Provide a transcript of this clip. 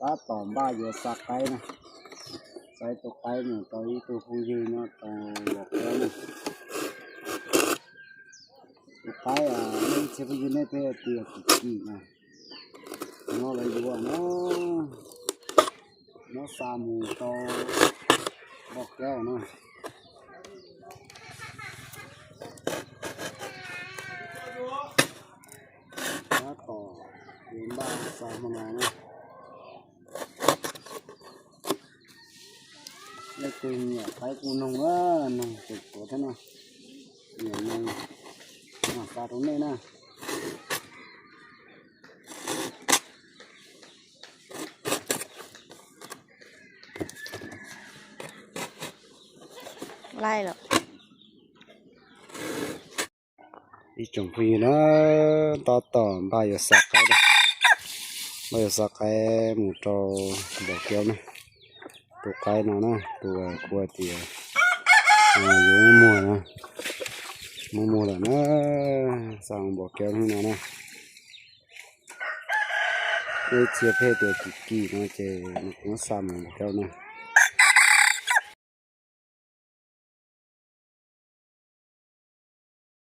Tab tom npaj yuav xa qaib na. Xa ib tug qaib mus rau ib tug phooj ywg nyob rau Npos Kiaub na. Tus qaib, nej ib txhia phooj ywg nej pheej tias kim kim na, no lawv yuav no, muab xa mus rau Npos Kiaub na. Tab tom yuav npaj xa hmo no na. Leej twg nyiam qaib kuj noog na, noog tseem tuav thiab na. Nyiam noog, xa rau nej na. Ib tsoom phooj ywg na, tab tom npaj yuav xa qaib, npaj yuav xa qaib mus rau Npos Kiaub na. Tus qaib no na, tus kuv hais tias yuav muab muag na, muab muag lawm na, xa Npos Kiaub hnub no na. Nej ib txhia pheej tias kim kim no ces nws kuv muab xa mus Npos Kiaub na.